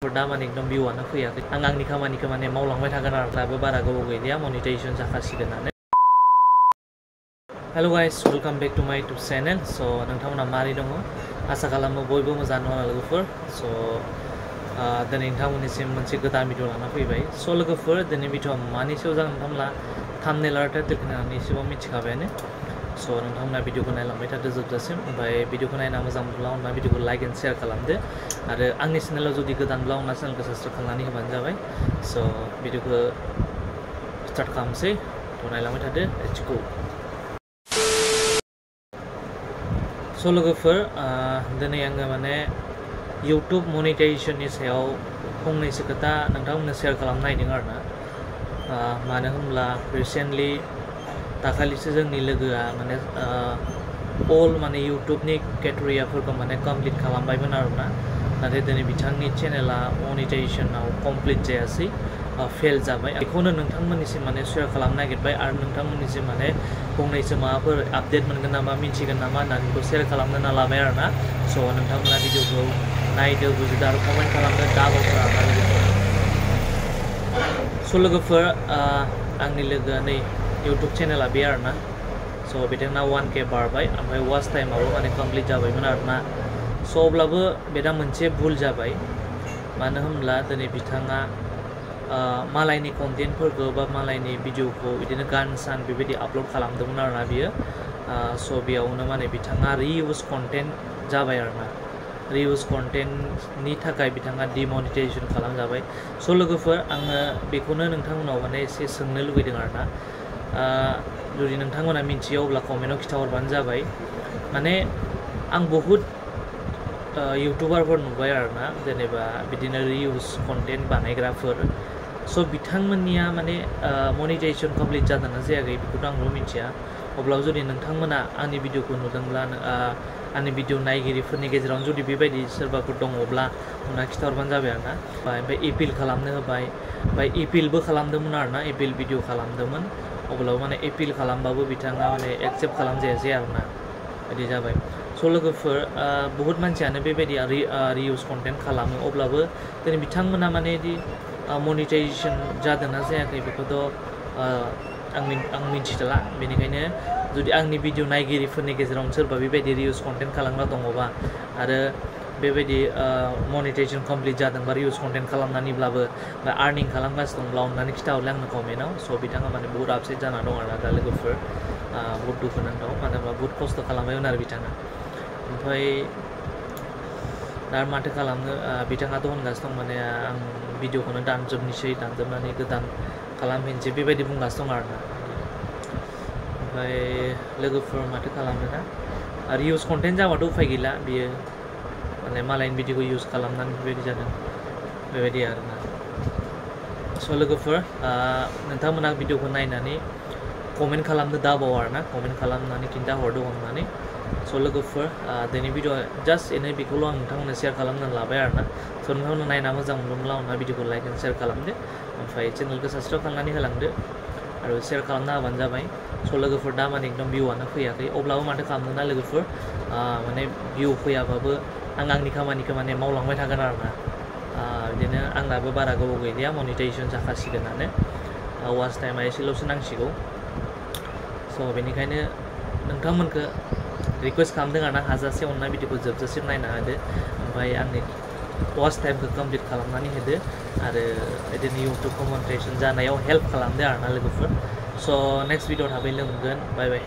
लोगोफोर दा माने एकदम भिउआनो फैयाखै आं आंनि खामानिखौ माने मावलांबाय थागोन आरो दाबो बारा गोबाव गैलिया मनिटाइजेसन जाखासिगोनानो hello guys welcome back to my YouTube channel so नोंथांमोना मारै दङ आसा खालामो बयबो मोजां दङ लोगोफोर सो दिनै नोंथांमोननिसिम मोनसे गोदान भिडिअ लाना फैबाय सो लोगोफोर दिनै भिडिअआ मानि सायाव जागोन नोंथांमोना थाम्बनेल आरो टाइटेलखौ नायनानै एसेबां मिथिखाबायानो सो नोंथांमोना भिडिअखौ नायलांबाय थादो जोबजासिम ओमफ्राय भिडिअखौ नायना मोजां मोनब्ला अनना भिडिअखौ लाइक एन्ड शेयार खालामदो आरो आंनि चेनेलाव जुदि गोदानब्ला अनना चेनेलखौ साबस्क्राइब खालामनानै होबानो जाबाय सो भिडिअखौ स्टार्ट खालामसै थ' नायलांबाय थादो लेट्स गो सो लोगोफोर दिनै आङो माने यूट्यूब मनिटाइजेशननि सायाव फंनैसो खोथा नोंथांमोननो शेयार खालामनो नागिरदों आरोना मानो होनब्ला रिसेन्टलि दाखालिसो जोंनि लोगोआ माने अल माने यूट्यूबनि क्राइटेरियाफोरखौ माने कमप्लिट खालामबायमोन आरोना नाथाय दिनै बिथांनि चेनेला मनिटाइजेशनाव कमप्लिट जायासै फेल जाबाय बेखौनो नोंथांमोननिसिम माने शेयार खालामनो नागिरबाय आरो नोंथांमोननिसिम माने फंनैसो माबाफोर आपडेट मोनगोन नामा मिथिगोन नामा होननानै बेखौ शेयार खालामनो होनना लाबाय आरोना स' नोंथांमोना भिडिअखौ नायदो बुजिदो आरो कमेन्ट खालामदो दाबावफोर आरोना लोगोफोर स' लोगोफोर आंनि लोगोआ नै यूट्यूब चेनेला बे आरोना स' बिथांना 1K बारबाय ओमफ्राय वाच टाइमाबो माने कमप्लिट जाबायमोन आरोना स' अब्लाबो बेना मोनसे भुल जाबाय मानो होनब्ला दिनै बिथाङा मालायनि कन्टेन्टफोरखौ बा मालायनि भिडिअखौ बिदिनो गान सान बेबायदि आपल'ड खालामदोंमोन आरोना बियो स' बेयावनो माने बिथाङा रिइउज कन्टेन्ट जाबाय आरोना रिइउज कन्टेन्टनि थाखाय बिथाङा डिमनिटाइजेसन खालामजाबाय स' लोगोफोर आङो बेखौनो नोंथांमोनाव माने एसे सोंनो लुगैदों आरोना जुदि नोंथांमोना मिन्थियो अब्ला कमेन्टआव खिन्थाहरबानो जाबाय माने आं बहुद यूट्यूबारफोर नुबाय आरोना जेनेबा बिदिनो रिइउज कन्टेन्ट बानायग्राफोर स' बिथांमोननिया माने मनिटाइजेसन कमप्लिट जादोंना जायाखै बेखौथ' आंल' मिथिया अब्लाबो जुदि नोंथांमोना आंनि भिडिअखौ नुदोंब्ला आंनि भिडिअ नायगिरिफोरनि गेजेरावनो जुदि बेबायदि सोरबाफोर दङब्ला अनना खिन्थाहरबानो जाबाय आरोना ओमफ्राय एपिल खालामनो होबाय ओमफ्राय एपिलबो खालामदोंमोन आरोना एपिल भिडिअ खालामदोंमोन अब्लाबो माने एपिल खालामबाबो बिथाङा माने एक्सेप्ट खालामजायासै आरोना बिदि जाबाय स' लोगोफोर बहुद मानसियानो बेबायदि रिइउज कन्टेन्ट खालामो अब्लाबो दिनै बिथांमोना माने बिदि मनिटाइजेसन जादोंना जायाखै बेखौथ' आं मिथिथला बेनिखायनो जुदि आंनि भिडिअ नायगिरिफोरनि गेजेरावनो सोरबा बेबायदि रिइउज कन्टेन्ट खालामग्रा दङबा आरो बेबायदि मनिटाइजेसन कमप्लिट जादों बा रिइउज कन्टेन्ट खालामनानैब्लाबो बा आर्निं खालामगासिनो दंब्ला अननानै खिन्थाहरलाय आंनो कमेन्टआव स' बिथाङा माने बहुत आपसेट जाना दं आरोना दा लोगोफोर बहुत दुखु नांथाव मानो होनबा बहुत खस्थ' खालामबायमोन आरो बिथाङा ओमफ्राय दा माथो खालामनो बिथाङाथ' होनगासिनो दं माने आं भिडिअखौनो दानजोबनोसै दानजोबनानै गोदान खालामफिनसै बेबायदि बुंगासिनो दं आरोना ओमफ्राय लोगोफोर माथो खालामनो दा रिइउज कन्टेन्ट जाबाथ' उफाय गैला बियो माने मालायनि भिडिअखौ इउज खालामनानै बेबायदि जादों बेबायदि आरोना स' लोगोफोर नोंथांमोना भिडिअखौ नायनानै कमेन्ट खालामदो दाबाव आरोना कमेन्ट खालामनानै खिन्थाहरदो अननानै स' लोगोफोर दिनै भिडिअ जास्ट एनै बेखौल' आं नोंथांमोननो शेयार खालामनानै लाबाय आरोना स' नोंथांमोना नायना मोजां मोनदोंब्ला अनना भिडिअखौ लाइक एन्ड शेयार खालामदो ओमफ्राय चेनेलखौ साबस्क्राइब खालामनानै होलांदो आरो शेयार खालामना होबानो जाबाय स' लोगोफोर दा माने एकदम भिउआनो फैयाखै अब्लाबो माथो खालामदों ना लोगोफोर माने भिउ फैयाबाबो आं आंनि खामानिखौ माने मावलांबाय थागोन आरोना बिदिनो आंनाबो बारा गोबाव गैलिया मनिटाइजेसन जाखासिगोनानो वाच टाइमा एसेल'सो नांसिगौ स' बेनिखायनो नोंथांमोनखौ रिकुवेस्ट खालामदों आरोना हाजासे अनना भिडिअखौ जोबजासिम नायना होदो ओमफ्राय आंनि वाच टाइमखौ कमप्लिट खालामनानै होदो आरो बिदिनो यूट्यूब मनिटाइजेसन जानायाव हेल्प खालामदो आरोना लोगोफोर स' नेक्स्ट भिडिअ थाबै लोगो मोनगोन बाय बाय